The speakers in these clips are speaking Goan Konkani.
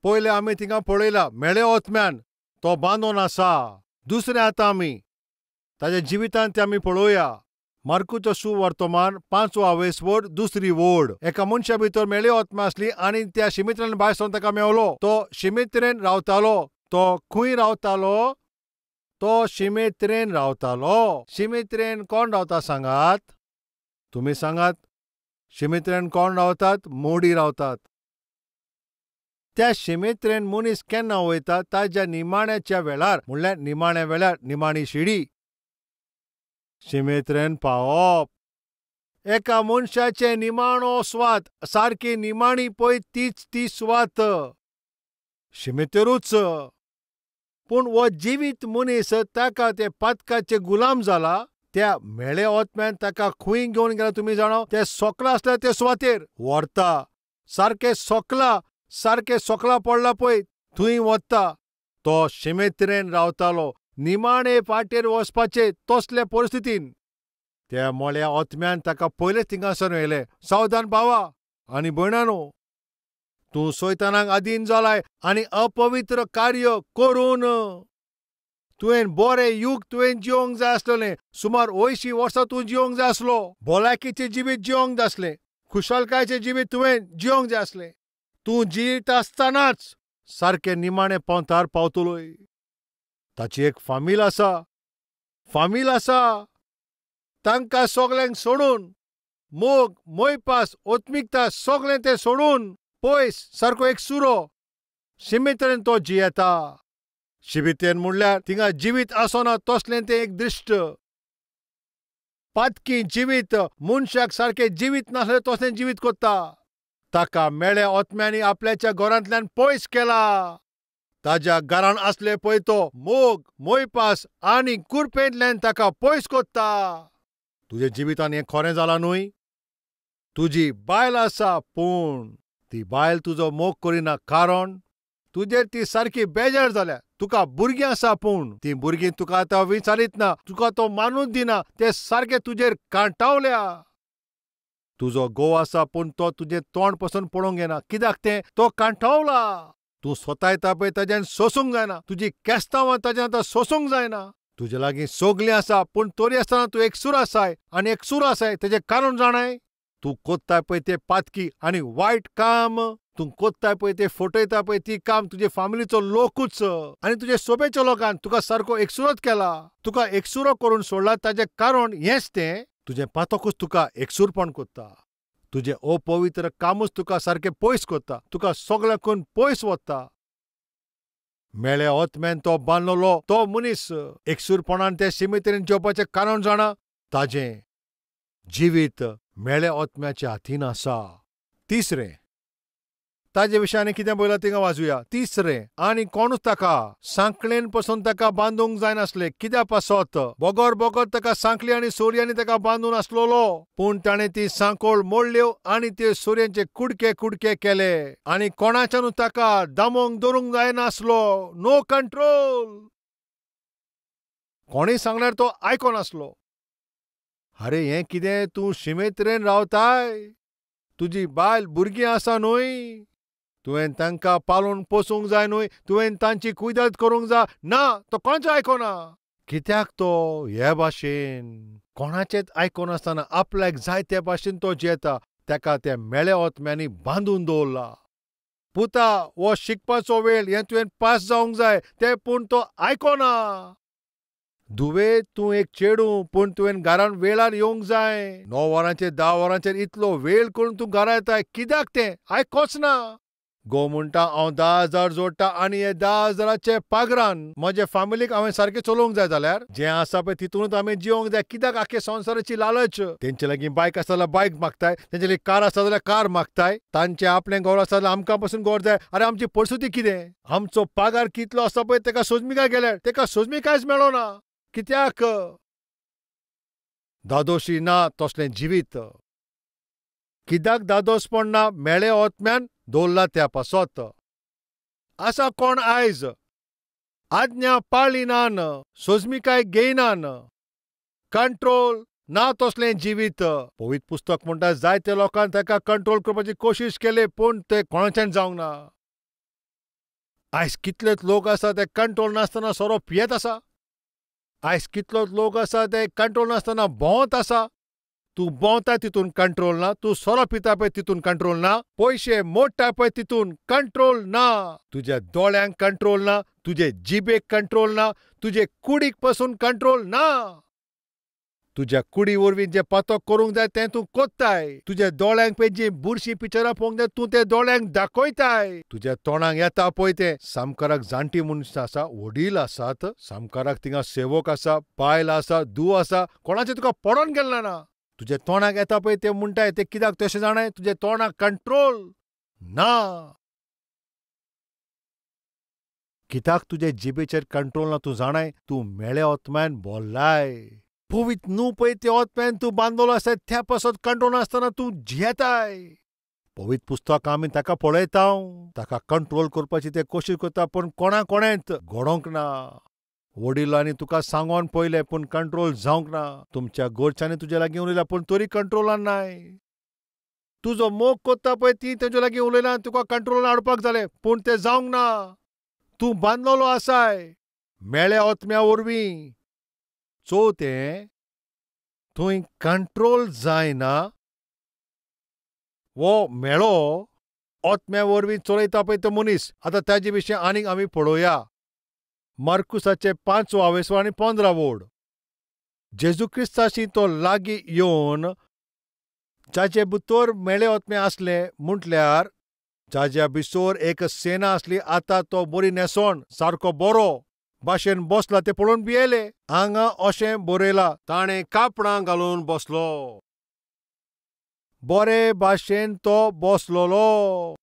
पयले आमी थिंगा पळयला मेळे ओतम्यान तो बांदून आसा. दुसरें आतां आमी ताज्या जिवितांत ते आमी पळोवया. मार्कुचो सुवर्तमान 5वो आवेस वड 2री वोड. एका मनशा भितर मेळे ओतम्या आसली आनी त्या शिमित्रेन भायर सरून ताका मेवलो. तो शिमित्रेन रावतालो. तो खंय रावतालो? तो शिमेत्रेन रावतालो. शिमेत्रेन कोण रावता सांगात? तुमी सांगात, शिमेत्रेन कोण रावतात? मोडी रावतात. त्या शिमेत्रेन मनीस केन्ना वयता? ताज्या निमाण्याच्या वेळार, म्हणल्यार निमाण्या वेळार, निमाणी शिडी शिमेत्रेन पावप. एका मनशाचे निमाणो स्वात, सारकी निमाणी पळय तीच ती सुवात, शिमेतेरूच. पूण हो जिवीत मनीस ताका ते पातकाचे गुलाम जाला. त्या मेळे ओतम्यान ताका खंय घेवन गेला तुमी जाणा? ते सोकला आसल्या ते सुवातेर व्हरता. सारकें सोकला, सारकें सोकला पडला पळय थंय वता. तो शिमेत्रेन रावतालो. निमाणे पाटेर वचपाचे तसले परिस्थितीन त्या मोळ्या ओतम्यान ताका पयलेच थिंगासर व्हेलें. सावधान भावा आनी भयणानो, तूं सैतानाक अधीन जालाय आनी अपवित्र कार्य करून तुवें बरें युग तुवें जिवंक जाय आसलें. सुमार 80 वर्सां तूं जिवंक जाय आसलो. भलायकीचें जिवीत जिवंक जाय आसलें, खुशालकायेचें जिवीत तुवें जिवंक जाय आसलें. तूं जियेता आसतनाच सारकें निमाणे पावंतार पावतलोय. ताची एक फामील आसा, फामील आसा. तांकां सगल्यांक सोडून, मोग, मोयपास, ओत्मिकता सगळें तें सोडून पयस सारको एक सुरो शिमेत्रेन तो जियेता. शिमितेन म्हणल्यार थिंगा जिवीत आसना तसलें तें एक दृश्ट. पातकी जिवीत मनशाक सारकें जिवीत नासलें तसलें जिवीत कोत्ता. ताका मेळे ओतम्यांनी आपल्याच्या घरांतल्यान पयस केला. ताज्या घरान आसले पळय तो मोग, मोयपास आनी कुरपेंतल्यान ताका पयस कोत्ता. तुज्या जिवितान हें खरें जालां न्हय? तुजी बायल आसा पूण ती बायल तुजो मोग करिना, कारण तुजेर ती सारकी बेजार जाल्या. तुका भुरगीं आसा पूण ती भुरगीं तुका आतां विचारीत ना, तुका तो मानूच दिना, ते सारके तुजेर कांटावल्या. तुजो घोव आसा पूण तो तुजें तोंड पसून पळोवंक येना. कित्याक तें? तो कांटावला. तूं स्वतायता पळय ताज्यान सोसूंक जायना, तुजी केस्तांवां ताज्यान आतां सोसूंक जायना. तुजे लागीं सगलीं आसा पूण तरी आसतना तूं एकसूर आसाय आनी एकसूर आसाय तेजें कारण जाणाय? तूं कोत्ताय पळय तें पातकी आनी वायट काम, तूं कोत्ताय पळय तें फटयता पळय ती काम तुजे फामिलीचो लोकूच आनी तुजे सोबेच्या लोकान तुका सारको एकसुरोच केला. तुका एकसुरो करून सोडला ताजें कारण हेंच तें, तुजें पातकूच तुका एकसूरपण कोत्ता. तुजें अपवित्र कामूच तुका सारकें पयस कोत्ता, तुका सगळ्याकून पयस वता. मेळे ओतम्यान तो बांदलेलो तो मनीस एकसूरपणान ते शिमेत्रेन जेवपाचें कारण जाणा? ताजें जिवीत मेळे ओतम्याच्या हातीन आसा. तिसरें, ताजे विशीं आनी कितें पळयलां थिंगा वाजूया. तिसरें, आनी कोणूच ताका सांकळेन पसून ताका बांदूंक जायनासलें. कित्या पासत? बगर बगर ताका सांकळी आनी सोरयांनी ताका बांदून आसलेलो. पूण ताणें ती सांकळ मोडल्यो आनी ते सोरयांचे कुडके कुडके केले आनी कोणाच्यानूच ताका दामोंक दवरूंक जायनासलो. No control. कोणूय सांगल्यार तो आयकोनासलो. आरे हें कितें, तूं शिमेत्रेन रावताय? तुजी बायल भुरगीं आसा न्हय? तुवें तांकां पालोवन पोसूंक जाय न्हय? तुवें तांची कुयदाद करूंक जाय ना? तो कोणाचें आयकोना. कित्याक तो हे भाशेन कोणाचेंच आयकोनासतना आपल्याक जाय ते भाशेन तो जियेता. ताका त्या मेळे ओतम्यांनी बांदून दवरला. पुता, हो शिकपाचो वेळ, हें तुवें पास जावंक जाय तें, पूण तो आयकोना. धुवे, तूं एक चेडूं पूण तुवें घरान वेळार येवंक जाय. 9 वरांचेर 10 वरांचेर इतलो वेळ करून तूं घरा येताय, कित्याक तें? आयकोच ना. घोव म्हणटा हांव 10,000 जोडटा आनी हे 10,000चे पागरान म्हजे फामिलीक हांवें सारकें चलोवंक जाय जाल्यार जें आसा पळय तितूनच आमी जिवंक जाय. कित्याक आख्खे संवसाराची लालच? तेंचे लागीं बायक आसा जाल्यार बायक मागताय, तेंचे लागीं कार आसा जाल्यार कार मागताय, तांचें आपलें घर आसा जाल्यार आमकां पसून घर जाय. आरे आमची परिस्थिती कितें? आमचो पागार कितलो आसा पळय तेका सोजमिकाय गेल्यार तेका सोजमिकायच मेळना. कित्याक? दादोशी ना तसलें जिवीत. कित्याक दादोसपण ना? मेळे ओतम्यान दवरला त्या पासत. आसा कोण आयज आज्ञा पाळिनान, सोजमिकाय घेयनान, कंट्रोल ना तसलें जिवीत. पवित्र पुस्तक म्हणटा जायते लोकांक ताका कंट्रोल करपाची कोशिश केली पूण ते कोणाच्यान जावंक ना. आयज कितलेच लोक आसा ते कंट्रोल नासतना सोरो पियेत आसा. आयज कितलोच लोक आसा ते कंट्रोल नासतना भोंवत आसा. तूं भोंवता तितून कंट्रोल ना, तूं सोरो पिता पळय तितून कंट्रोल ना, पयशे मोडटा पळय तितून कंट्रोल ना, तुज्या दोळ्यांक कंट्रोल ना, तुजे जिबेक कंट्रोल ना, तुजे कुडीक पसून कंट्रोल ना. तुज्या कुडी वरवीं जें पातक करूंक जाय तें तूं कोत्ताय. तुज्या दोळ्यांक पळय जीं बुरशीं पिक्चरां पळोवंक जाय तूं ते दोळ्यांक दाखयताय. तुज्या तोंडाक येता पळय तें. सामकाराक जाणटी मनशां आसा, वडील आसात, सामकाराक थिंगा सेवक आसा, बायल आसा, धूव आसा, कोणाचें तुका पडोन गेल्लें ना. तुज्या तोंडाक येता पळय तें म्हणटाय तें कित्याक तशें जाणाय? तुज्या तोंडाक कंट्रोल ना. कित्याक तुजे जिबेचेर कंट्रोल ना तूं जाणाय? तूं मेळे ओतम्यान बोल्लाय. पवित्र न्हू पळय ते ओतम्यान तूं बांदलो आसा, त्या पासत कंट्रोल नासतना तूं जियेताय. पवित्र पुस्तक आमी ताका पळयता, ताका कंट्रोल करपाची ते कोशिश करता, पूण कोणा कोणेंत घडोवंक ना. वडिलांनी तुका सांगोन पळयलें पूण कंट्रोल जावंक ना. तुमच्या घरच्यांनी तुजे लागीं उलयला पूण तरी कंट्रोलान नाय. तुजो मोग कोत्ता पळय ती तेंच्या लागीं उलयला, तुका कंट्रोलान हाडपाक जालें पूण तें जावंक ना. तूं बांदलेलो आसाय मेळ्या ओतम्या वरवीं. चवथें, थंय कंट्रोल जायना. वो मेळो ओतम्या वरवीं चलयता पळय तो मनीस. आतां ताजे विशीं आनीक आमी पळोवया. मार्कुसाचे 5 आवेसो आनी 15 वोड. जेजू क्रिस्ताशी तो लागीं येवन जाचे भितर मेळे ओतमे आसले, म्हटल्यार जाज्या भितर एक सेना आसली, आतां तो बरी न्हेसोण सारको बरो भाशेन बसला ते पळोवन भियेले. हांगा अशें बरयलां, ताणें कापडां घालून बसलो, बरे भाशेन तो बसलोलो.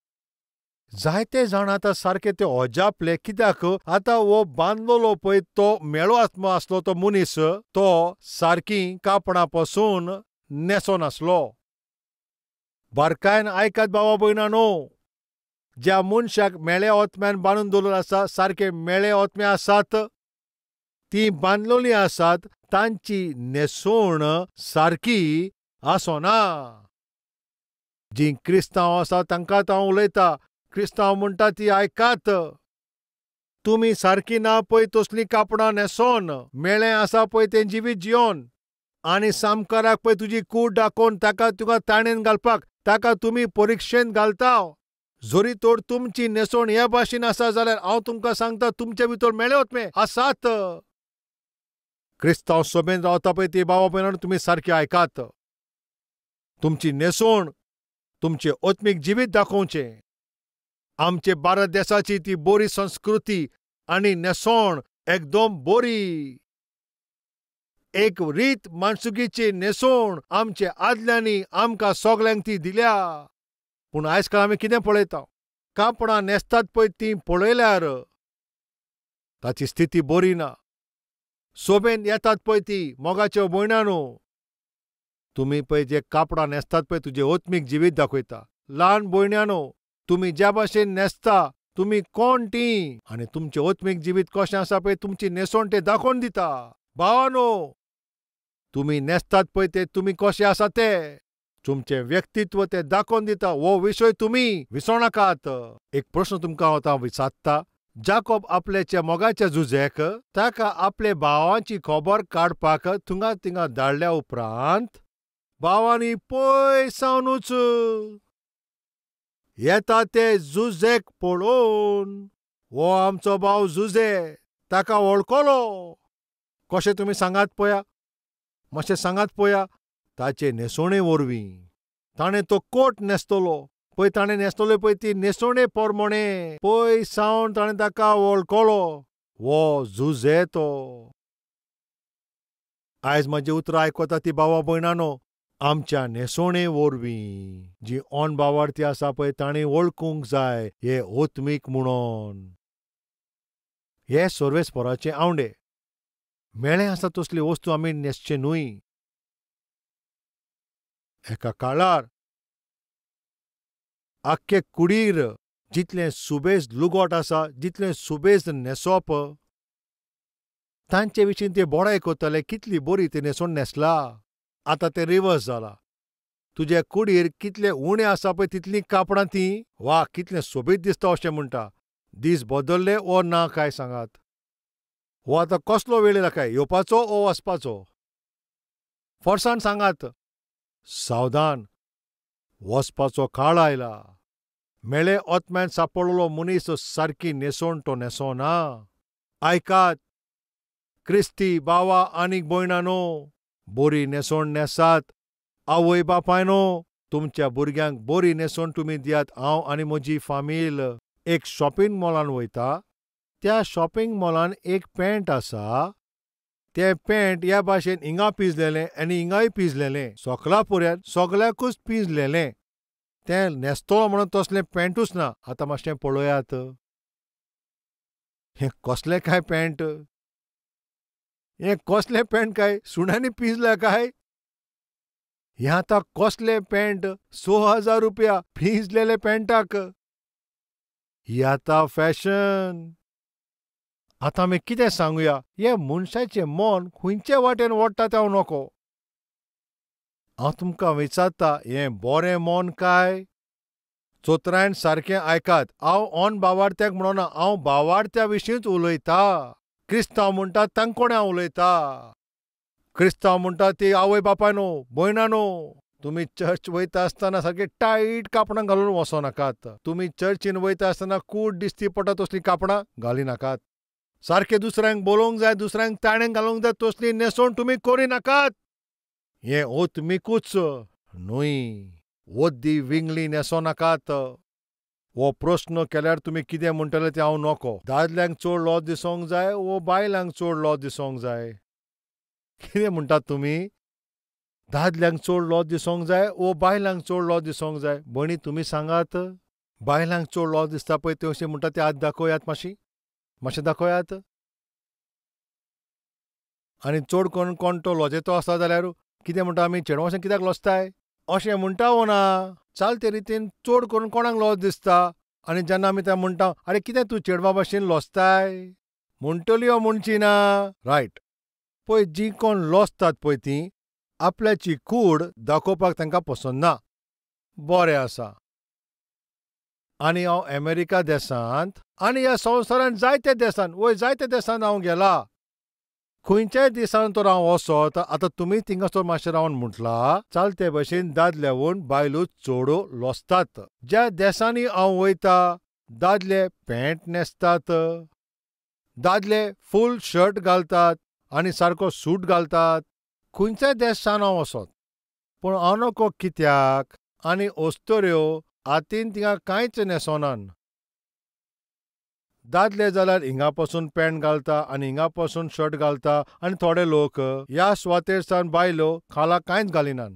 जायते जाण आतां सारके ते अजापले, कित्याक आतां हो बांदलेलो पळय तो मेळो आत्मो आसलो तो मनीस, तो सारकी कापडां पसून न्हेसोन आसलो. बारकायन आयकात बाबा भयणांनो, ज्या मनशाक मेळे ओतम्यान बांदून दवरिल्लो आसा, सारके मेळे ओतमे आसात, ती बांदलेली आसात, तांची न्हेसवण सारकी आसना. जीं क्रिस्तांव आसा तांकां हांव उलयता. क्रिस्तांव म्हणटा ती आयकात, तुमी सारकी ना पळय तसलीं कापडां न्हेसोन, मेळें आसा पळय तें जिवीत जियोन, आनी सामकाराक पळय तुजी कूड दाखोवन ताका तुका ताणेन घालपाक, ताका तुमी परिक्षेंत घालता. जरी तर तुमची न्हेसवण ह्या भाशेन आसा जाल्यार हांव तुमकां सांगता, तुमचे भितर मेळे ओतमे आसात. क्रिस्तांव सभेन रावता पळय ती बाबा भयणांनो तुमी सारकी आयकात. तुमची न्हेसवण तुमचें ओत्मीक जिवीत दाखोवचें. आमचे भारत देशाची ती बरी संस्कृती आनी न्हेसवण एकदम बरी. एक रीत माणसुकीची न्हेसवण आमचे आदल्यांनी आमकां सगल्यांक ती दिल्या. पूण आयज काल आमी कितें पळयता? कापडां न्हेसतात पळय तीं पळयल्यार ताची स्थिती बरी ना. सोबेन येतात पळय ती मोगाच्यो भयणांनो, तुमी पळय जे कापडां न्हेसतात पळय तुजें ओत्मीक जिवीत दाखयता. ल्हान भयणांनो, तुमी ज्या भाशेन न्हेसता तुमी कोण तीं आनी तुमचें ओत्मीक जिवीत कशें आसा पळय तुमची न्हेसवण तें दाखोवन दिता. भावानो, तुमी न्हेसतात पळय ते तुमी कशें आसा ते, तुमचें व्यक्तित्व तें दाखोवन दिता. हो विशय तुमी विसरनाकात. एक प्रश्न तुमकां हांव आतां विचारता. जाकोब आपल्याच्या मोगाच्या जुझेक ताका आपले भावांची खबर काडपाक थंगा थिंगा धाडल्या उपरांत भावांनी पयस सावनूच येता ते जुझेक पळोवन, हो आमचो भाव जुझे, ताका वळखलो. कशें तुमी सांगात पळया, मातशें सांगात पळया. ताचे न्हेसवणे वरवीं ताणें तो कोट न्हेसतलो पळय, ताणें न्हेसतलो पळय ती न्हेसवणे प्रमाणे पयस सावन ताणें ताका वळखलो, हो जुझे तो. आयज म्हाजी उतरां आयकता ती भावा भयणांनो, आमच्या न्हेसवणे वरवीं जी ऑन भावार्थी आसा पळय ताणें वळखूंक जाय हे ओत्मीक म्हणून. हे सर्वेस्पराचे आवंडे मेळें आसा तसली वस्तू आमी न्हेसचे न्हय. एका काळार आख्खे कुडीर जितलें सुबेज लुगोट आसा, जितलें सुबेज न्हेसप, तांचे विशीं ते बडाय करताले, कितली बरी ती न्हेसवण न्हेसला. आतां तें रिवर्स जाला. तुजे कुडीर कितले उणें आसा पळय तितलीं कापडां तीं, वा कितलें सोबीत दिसता अशें म्हणटा. दीस बदल्ले ओ ना काय सांगात? हो आतां कसलो वेळ येयला काय, येवपाचो ओ वचपाचो? फोर्सान सांगात. सावधान, वचपाचो काळ आयला. मेळे ओतम्यान सापडलो मनीस सारकी न्हेसोण तो न्हेसोना. आयकात क्रिस्ती बावा आनीक भयणानो, बरी न्हेसोण न्हेसात. आवय बापायनो, तुमच्या भुरग्यांक बरी न्हेसोण तुमी दियात. हांव आनी म्हजी फामील एक शॉपिंग मॉलान वयता. त्या शॉपिंग मॉलान एक पॅन्ट आसा. तें पॅन्ट ह्या भाशेन हिंगा पिंजलेलें आनी हिंगाय पिंजलेलें, सोकला पुऱ्यान सगळ्याकूच पिंजलेलें. तें न्हेसतलो म्हणून तसलें पॅन्टूच ना. आतां मातशें पळयात, हें कसलें काय पॅन्ट? हें कसलें पॅन्ट काय? सुण्यांनी पिंजल्या काय? हें आतां कसलें पॅन्ट? 6000 रुपया पिंजलेले पॅन्टाक. ही आतां फॅशन. आतां आमी कितें सांगुया? हे मनशाचें मन खंयचे वाटेन ओडटा तें हांव नको. हांव तुमकां विचारता, हें बरें मन काय? चोत्रायन सारकें आयकात. हांव ऑन बावार्थ्याक म्हणना, हांव बावार्थ्या विशींच उलयता. क्रिस्तांव म्हणटा तांकोणें हांव उलयता. क्रिस्तांव म्हणटा ती आवय बापायनो, भयणानो, तुमी चर्च वयता आसतना सारकें टायट कापडां घालून वचो नाकात. तुमी चर्चीन वयता आसतना कूड दिसती पडटा तसलीं कापडां घाली नाकात. सारकें दुसऱ्यांक बोलोवंक जाय, दुसऱ्यांक ताणें घालूंक जाय तसली न्हेसवण तुमी करी नाकात. हें ओतमिकूच न्हय, ओद्दी विंगली न्हेसो नाकात. हो प्रस्न केल्यार तुमी कितें म्हणटले तें हांव नको. दादल्यांक चड लॉज दिसोंक जाय वो बायलांक चड लॉज दिसोंक जाय? कितें म्हणटात तुमी? दादल्यांक चड लॉज दिसोंक जाय वो बायलांक चड लॉज दिसोंक जाय? भयणी तुमी सांगात. बायलांक चड लॉज दिसता पळय त्यो अशें म्हणटा ते हात दाखयात, मातशी मातशें दाखयात. आनी चड करून कोण तो लॉजेतो आसा जाल्यार कितें म्हणटा आमी, चेडवां कित्याक लजताय अशें म्हणटा वो ना? चालते रितीन चड करून कोणाक लॉज दिसता? आनी जेन्ना आमी तें म्हणटा, आरे कितें तूं चेडवा भाशेन लजताय म्हणटली वो म्हणची ना? रायट. पळय जीं कोण लजतात पळय तीं आपल्याची कूड दाखोवपाक तांकां पसंत ना. बरें आसा. आनी हांव अमेरिका देशांत आनी ह्या संवसारांत जायते देशांत, वय जायते देशांत हांव गेला. खंयच्याय दिसान तर हांव वचत, आतां तुमी थिंगासर मातशें रावन म्हटलां, चालते भशेन दादल्यावून बायलो चड लजतात. ज्या देशांनी हांव वयता दादले पॅन्ट न्हेसतात, दादले फूल शर्ट घालतात आनी सारको सूट घालतात. खंयच्याय देशान हांव वचत, पूण हांव नको कित्याक. आनी अस्तुऱ्यो हातीन थिंगा कांयच न्हेसोनान. दादले जाल्यार हिंगा पासून पॅन्ट घालता आनी हिंगा पासून शर्ट घालता, आनी थोडे लोक ह्या सुवातेर सावन बायलो खाला कांयच घालिनात.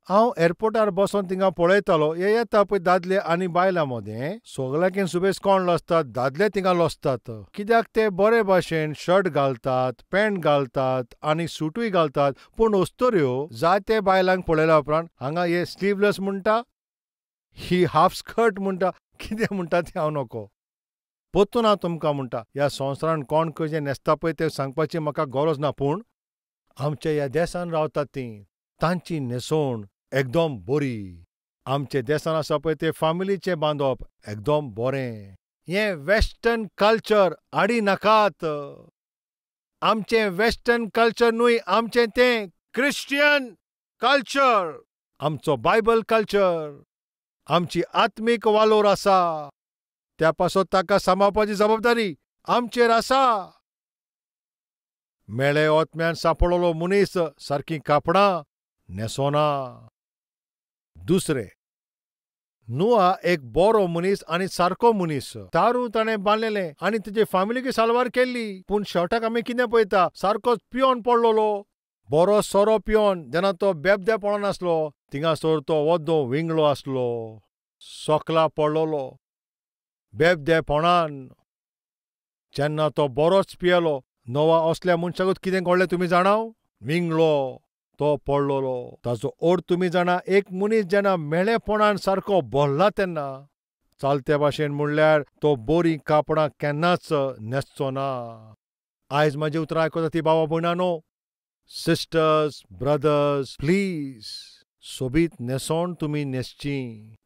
हांव एअरपोर्टार बसोन थिंगा पळयतालो, हे येता पळय दादले आनी बायलां मदें सगळ्याकीन सुबेज कोण लजतात? दादले थिंगा लजतात. कित्याक ते बरे भाशेन शर्ट घालतात, पॅन्ट घालतात आनी सुटूय घालतात. पूण अस्तुऱ्यो जायते बायलांक पळयल्या उपरांत हांगा हे स्लीवलेस म्हणटा, ही हाफ स्कर्ट म्हणटा, कितें म्हणटा तें हांव नको. परतून हांव तुमकां म्हणटा, ह्या संवसारान कोण कशें न्हेसता पळय तें सांगपाची म्हाका गरज ना. पूण आमच्या ह्या देशान रावतात तीं तांची न्हेसवण एकदम बरी. आमच्या देशान आसा पळय तें फामिलीचें बांदप एकदम बरें. हें वेस्टर्न कल्चर हाडी नाकात. आमचें वेस्टर्न कल्चर न्हय, आमचें तें क्रिश्चियन कल्चर, आमचो बायबल कल्चर, आमची आत्मीक वालोर आसा. त्या पासत ताका सांबाळपाची जबाबदारी आमचेर आसा. मेळे ओतम्यान सांपडलो मनीस सारकीं कापडां न्हेसोना. दुसरें, नुआ एक बरो मनीस आनी सारको मनीस. तारू ताणें बांदलेलें आनी तेजे फामिलीक साल्वार केल्ली. पूण शेवटाक आमी कितें पळयता, सारकोच पियोन पडलेलो, बरो सोरो पियोन. जेन्ना तो बेबदे पडोन आसलो थिंगासर तो वद्दो विंगलो आसलो, सोकला पडलेलो बेबदेपणान. जेन्ना तो बरोच पियेलो, नोवा असल्या मनशाकूच कितें घडलें तुमी जाणाव? विंगलो तो पडलेलो. ताजो अर्थ तुमी जाणा, एक मनीस जेन्ना मेळेपणान सारको भरला तेन्ना चालते भाशेन म्हणल्यार तो बरीं कापडां केन्नाच न्हेसचो ना. आयज म्हाजी उतरां आयकता ती बाबा भयणानो, सिस्टर्स ब्रदर्स, प्लीज सोबीत न्हेसोण तुमी न्हेसची.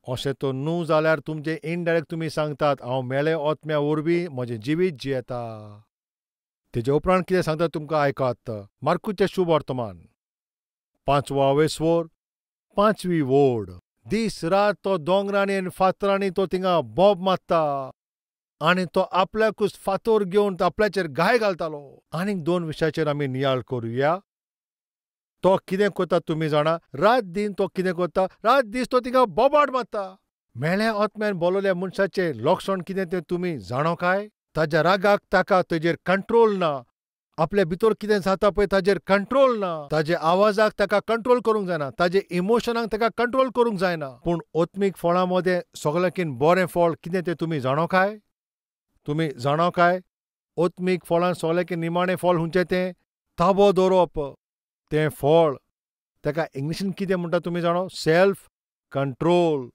अशें तो न्हू जाल्यार तुमचे इनडायरेक्ट तुमी सांगतात हांव मेळे आत्म्या वरवीं म्हजें जिवीत जियेता. तेजे उपरांत कितें सांगता तुमकां आयकात. मार्कुचें शुभ वर्तमान 5वो वेसवोर 5वी वोड. दीस रात तो दोंगरांनी आनी फातरांनी तो थिंगा बोब मारता आनी तो आपल्याकूच फातोर घेवन आपल्याचेर घाय घालतालो. आनीक 2 विशयाचेर आमी नियाळ करुया. तो कितें करता तुमी जाणा? रात दीन तो कितें करता? रात दीस तो थिंगा बोबाट मारता. मेळ्या आत्म्यान बोलवल्या मनशाचें लक्षण कितें तें तुमी जाणो काय? ताज्या रागाक ताका तेजेर कंट्रोल ना. आपल्या भितर कितें जाता पळय ताजेर कंट्रोल ना. ताजे आवाजाक ताका कंट्रोल करूंक जायना. ताजे इमोशनाक ताका कंट्रोल करूंक जायना. पूण आत्मीक फळां मदें सगळ्यांकीन बरें फळ कितें तें तुमी जाणो काय? तुमी जाणो काय? आत्मीक फळां सगळ्यांकीन निमाणें फळ खंयचें तें? ताबो दवरप. तें फळ ताका इंग्लिशीन कितें म्हणटा तुमी जाणो? Self control.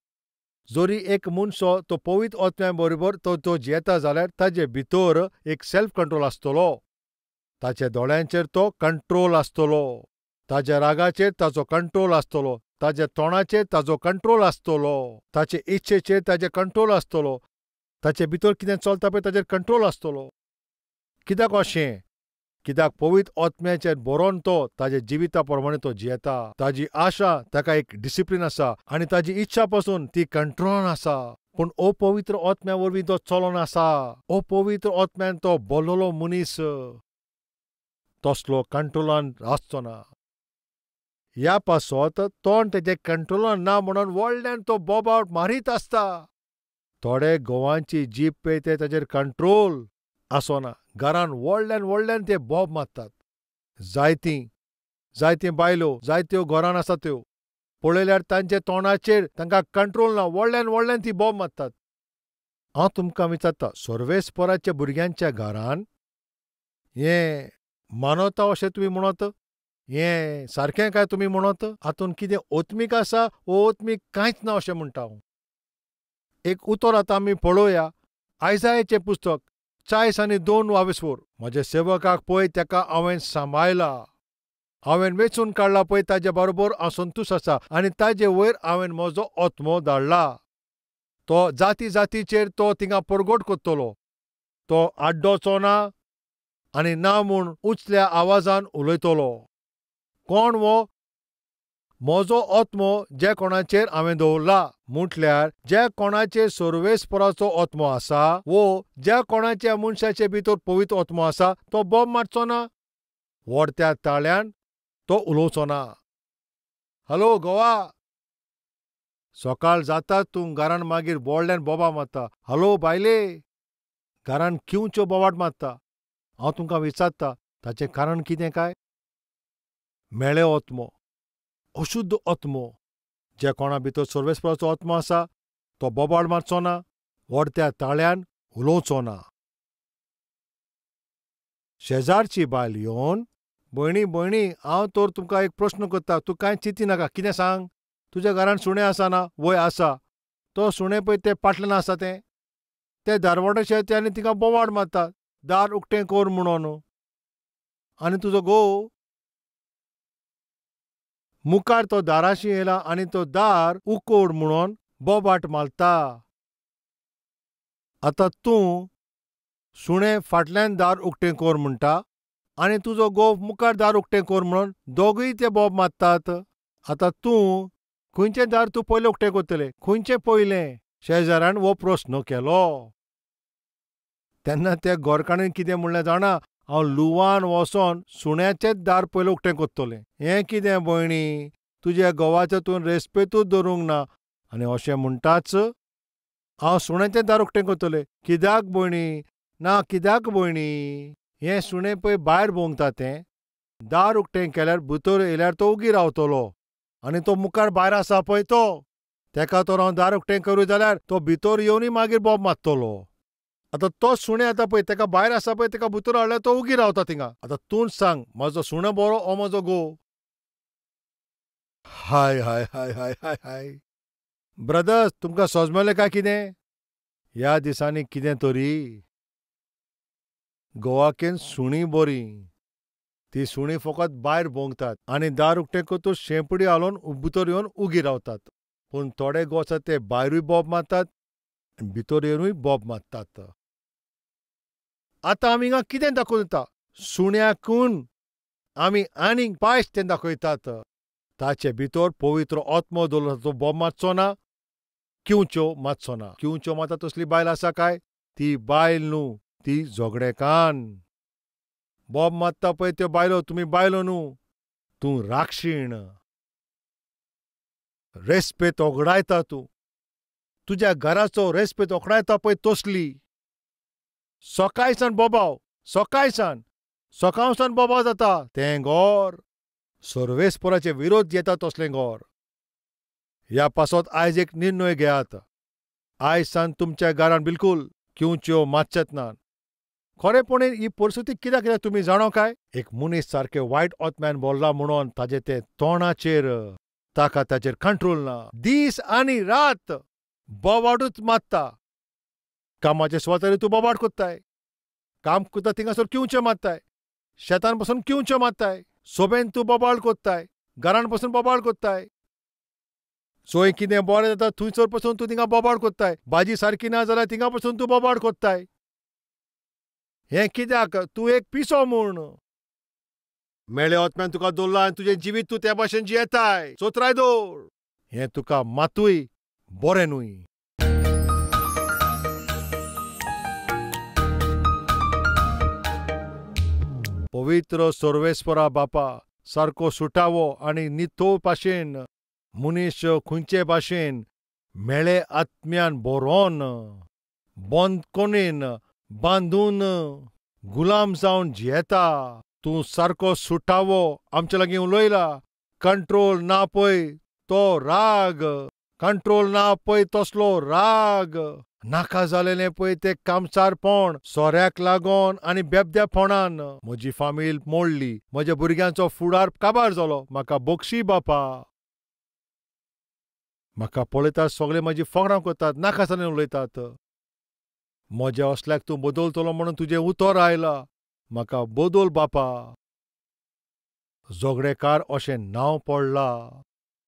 जरी एक मनसो तो पवित्र आत्म्या बरोबर तो तो जियेता जाल्यार ताजे भितर एक सेल्फ कंट्रोल आसतलो. ताच्या दोळ्यांचेर तो कंट्रोल आसतलो. ताज्या रागाचेर ताजो कंट्रोल आसतलो. ताज्या तोंडाचेर ताजो कंट्रोल आसतलो. ताचे इच्छेचेर ताजे कंट्रोल आसतलो. ताचे भितर कितें चलता पळय ताजेर कंट्रोल आसतलो. कित्याक अशें? कित्याक पवित्र आत्म्याचेर बरोवन तो ताज्या जिविता प्रमाणे तो जियेता. ताजी आशा ताका एक डिसिप्लीन आसा आनी ताजी इच्छा पसून ती कंट्रोलान आसा. पूण अपवित्र आत्म्या वरवीं तो चलोन आसा. अपवित्र आत्म्यान तो बोल्लोलो मनीस तसलो कंट्रोलान आसचो ना. ह्या पासत तोंड तेजें कंट्रोलान ना म्हणून व्हडल्यान तो बोबाट मारीत आसता. थोडे घोवांची जीब पळय ते ताजेर कंट्रोल आसना. घरान व्हडल्यान व्हडल्यान ते बोब मारतात. जायतीं जायतीं बायलो जायत्यो घरान आसा त्यो पळयल्यार तांच्या तोंडाचेर तांकां कंट्रोल ना. व्हडल्यान व्हडल्यान ती बोब मारतात. हांव तुमकां विचारता, सर्वेस्पराच्या भुरग्यांच्या घरान हें मानवता अशें तुमी म्हणत? हें सारकें काय तुमी म्हणत? हातूंत कितें आत्मीक आसा वो आत्मीक कांयच ना अशें म्हणटा हांव. एक उतर आतां आमी पळोवया. आयजायाचें पुस्तक 42. म्हज्या सेवकाक पळय ताका हांवें सांबाळला. हांवें वेंचून काडला पळय ताजे बरोबर हांव संतोश आसा आनी ताजे वयर हांवें म्हजो आत्मो धाडला. तो जाती जातीचेर तो थिंगा परगट करतलो. तो आड्डोचो ना आनी ना म्हूण उचल्या आवाजान उलयतलो. कोण वो? म्हजो आत्मो ज्या कोणाचेर हांवें दवरला. म्हटल्यार ज्या कोणाचेर सर्वेस्पराचो आत्मो आसा वो ज्या कोणाच्या मनशाचे भितर पवित्र आत्मो आसा तो बोब मारचो ना. व्हडत्या ताळ्यान तो उलोवचो ना. हॅलो गोवा, सकाळ जाता तूं घरान मागीर व्हडल्यान बोबा मारता. हॅलो बायले, घरान किंवच्यो बोवाट मारता. हांव तुमकां विचारता ताचें कारण कितें काय? मेळे आत्मो, अशुद्ध आत्मो. ज्या कोणा भितर सर्वेस्पराचो आत्मो आसा तो बोबाळ मारचो ना, व्हडत्या ताळ्यान उलोवचो ना. शेजारची बायल येवन, भयणी भयणी हांव तर तुमकां एक प्रश्न करता, तूं कांय चिंती नाका. कितें सांग? तुज्या घरान सुणें आसा ना? वय आसा. तो सुणें पळय तें पाटल्यान आसा तें ते दारवाटाचेर ते आनी तिका बोवाळ मारता, दार उक्तें कर म्हणून. आनी तुजो घोव मुखार तो दाराशी येयला आनी तो दार उकोड म्हणून बोबाट मारता. आतां तूं सुणें फाटल्यान दार उक्तें कर म्हणटा आनी तुजो घोव मुखार दार उक्तें कर म्हणून दोगूय ते बोब मारतात. आतां तूं खंयचें दार तूं पयलें उक्तें करतलें? खंयचें पयलें? शेजाऱ्यान हो प्रस्न केलो. तेन्ना त्या गोरकाणीन कितें म्हणलें जाणा? हांव लुवान वचोन सुण्याचेंच दार पयलें उक्तें करतलें. हें कितें भयणी, तुज्या घोवाचें तूं रेस्पेतूच दवरूंक ना. आनी अशें म्हणटाच हांव सुण्याचें दार उक्तें करतलें. कित्याक भयणी? ना कित्याक भयणी, हें सुणें पळय भायर भोंवता तें दार उक्तें केल्यार भितर येयल्यार तो उगी रावतलो आनी तो मुखार भायर आसा पळय तो तेका तर हांव दार उक्तें करूं जाल्यार तो भितर येवनूय मागीर बोब मारतलो. आतां तो सुणें आतां पळय तेका भायर आसा पळय तेका भितर हाडल्यार तो उगी रावता थिंगा. आतां तूंच सांग म्हजो सुणो बरो ओ म्हजो घोव? हाय हाय हाय हाय हाय हाय ब्रदर्स, तुमकां सोजमेलें काय कितें? ह्या दिसांनी कितें तरी गोवाकेन सुणी बरी, ती सुणी फकत भायर भोंवतात आनी दार उक्तें करतूच शेंपडी हालोवन भितर येवन उगी रावतात. पूण थोडे गो आसात ते भायरूय बोब मारतात आनी भितर येवनूय बोब मारतात. आतां आमी हिंगा कितें दाखोवन दिता? सुण्याकून आमी आनीक पायस तें दाखयतात. ताचे भितर पवित्र आत्मो दवरलो तो बोब मारचो ना, किंवच्यो मारचो ना. किंवच्यो मारता तसली बायल आसा काय? ती बायल न्हू, ती झगडेकान. बोब मारता पळय त्यो बायलो, तुमी बायलो न्हू, तूं राक्षीण. रेस्पेत ओगडायता तूं, तुज्या घराचो रेस्पेत ओगडायता पळय तसली. सकाळसान बोबाव, सकाळसान सकाळसान बोबाव जाता तें घोर. सर्वेस्पराचे विरोध येता तसलें घोर. ह्या पासत आयज एक निर्णय घेयात. आयज सान तुमच्या घरान बिलकुल किंवच्यो मातशेत ना. खरेपणी ही परिस्थिती कित्याक कित्याक तुमी जाणो काय? एक मनीस सारकें वायट आत्म्यान बोल्ला म्हणून ताजें तें तोंडाचेर ताका ताचेर कंट्रोल ना. दीस आनी रात बोवाटूच मारता. कामाचे सुवातेर तूं बोवाट कोत्ताय, काम करता थिंगासर किंवच्यो मारताय, शेतान पसून किंवच्यो मारताय, सोबेन तूं बोबाळ कोत्ताय, घरान पसून बोबाळ कोत्ताय. चोय कितें बरें जाता थंयसर पसून तूं थिंगा बोबाळ कोत्ताय. भाजी सारकी ना जाल्यार थिंगा पसून तूं बोबाळ कोत्ताय. हें कित्याक? तूं एक पिसो म्हूण. मेळे आत्म्यान तुका दवरला आनी तुजें जिवीत तूं त्या भाशेन जियेताय. चोत्राय दवर, हें तुका मातूय बरें न्हय. पवित्र सर्वेस्परा बापा, सारको सुटावो आनी नितळ भाशेन मनीस खंयचे भाशेन मेळे आत्म्यान बरोवन बंदखणीन बांदून गुलाम जावन जियेता. तूं सारको सुटावो आमचे लागीं उलयला. कंट्रोल ना पळय तो राग, कंट्रोल ना पळय तसलो राग, नाका जालेलें पळय तें कामसारपण, सोऱ्याक लागोन आनी बेबद्यापणान म्हजी फामील मोडली, म्हज्या भुरग्यांचो फुडार काबार जालो. म्हाका बक्षी बापा. म्हाका पळयतात सगळे म्हजी फोगणां करतात, नाका जालें उलयतात. म्हज्या असल्याक तूं बदलतलो म्हणून तुजें उतर आयलां. म्हाका बदल बापा. झगडेकार अशें नांव पडलां.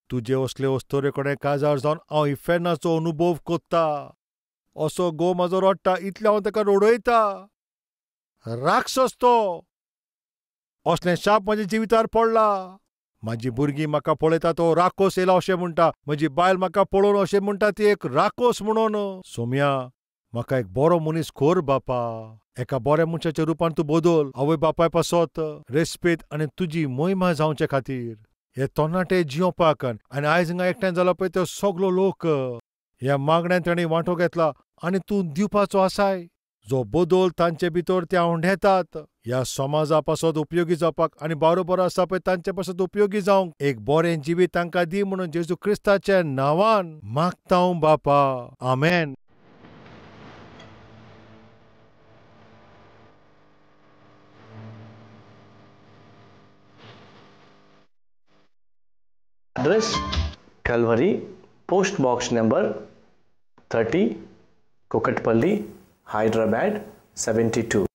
तुजे असले अस्तोरे कडेन काजार जावन हांव इफेर्नाचो अनुभव कोत्ता. असो घोव म्हाजो रडटा इतलें हांव ताका रडयता. राक्षस तो. असलें शाप म्हज्या जिवितार पडला. म्हाजी भुरगीं म्हाका पळयता तो राकोस येयला अशें म्हणटा. म्हजी बायल म्हाका पळोवन अशें म्हणटा ती एक राकोस म्हणून. सोम्या, म्हाका एक बरो मनीस कोर बापा. एका बऱ्या मनशाच्या रुपान तूं बदल. आवय बापाय पासत रेस्पेद आनी तुजी मोहिमा जावचे खातीर हे तरणाटे जियोवपाक. आनी आयज हिंगा एकठांय जाला पळय तो सगलो लोक ह्या मागण्यान तांणी वांटो घेतला आनी तूं दिवपाचो आसाय जो बदल तांचे भितर ते आवंडेतात. ह्या समाजा पासत उपयोगी जावपाक आनी बरोबर आसा पळय तांचे पासत उपयोगी जावंक एक बरें जिवीत तांकां दी म्हणून जेजू क्रिस्ताच्या नांवान मागता हांव बापा. आमेन. Address: Calvary, Post Box number 30, Kukatpally, Hyderabad 72.